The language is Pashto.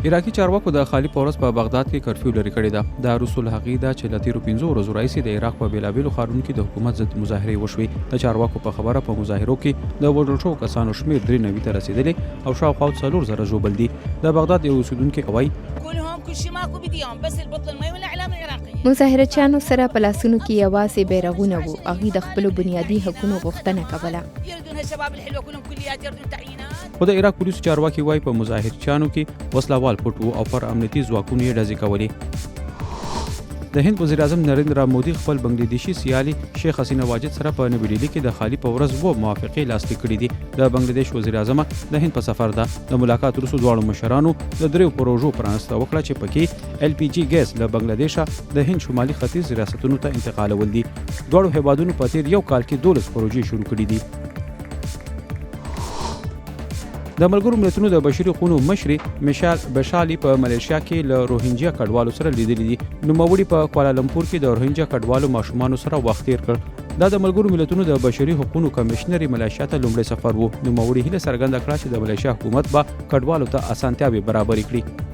عراقي چارواکو د خالي په ورځ په بغداد کې کرفیو لرې کړې ده. دا وروسته له هغې ده چې له تېرو پنځو ورځو راهیسې د عراق په بېلابېلو ښارونو کې د حکومت ضد مظاهرې وشوې. د چارواکو په خبره په مظاهرو کې د وژل شوو کسانو شمېر 93 ته رسېدلی او شاوخوا 4000 ژوبل دي. د بغداد یو اوسېدونکی وايي. مظاهره چیانو سره په لاسونو کې یوازې بیرغونه وو. هغوی د خپلو بنیادي حقونو غوښتنه کوله. خو د عراق پولیسو چارواکي وايي په مظاهرچیانو کې وسله وال پټ وو او پر امنیتي ځواکونو یې ډزې کولې. د هند وزیراعظم نریندرا مودي خپل بنګلادیشي سیالي شیخ حسینه واجد سره په نوي ډیلي کې د خالي په ورځ اووه موافقې لاسلیک کړې دي. د بنګلادیش وزیراعظمه د هند په سفر ده. د ملاقات وروسته دواړو مشرانو د دریو پروژو پرانسته وکړه چې پکې ایل پي جي ګیس له بنګلادیشه د هند شمالي ختیځ ریاستونو ته انتقالول دي. دواړو هیوادونو په تیر یو کال کې 12 پروژې شروع کړې دي. د ملګرو ملتونو د بشري حقونو مشرې میشال بشالي په ملیشیا کې له روهینجیا کډوالو سره لیدلي دي. نوموړي په کوالالمپور کې د روهینجیا کډوالو ماشومانو سره وخت تیر کړ. دا د ملګرو ملتونو د بشري حقونو کمشنرې ملیشیا ته لومړی سفر وو. نوموړي هیله څرګنده کړه چې د ملیشیا حکومت به کډوالو ته اسانتیاوې برابرې کړي.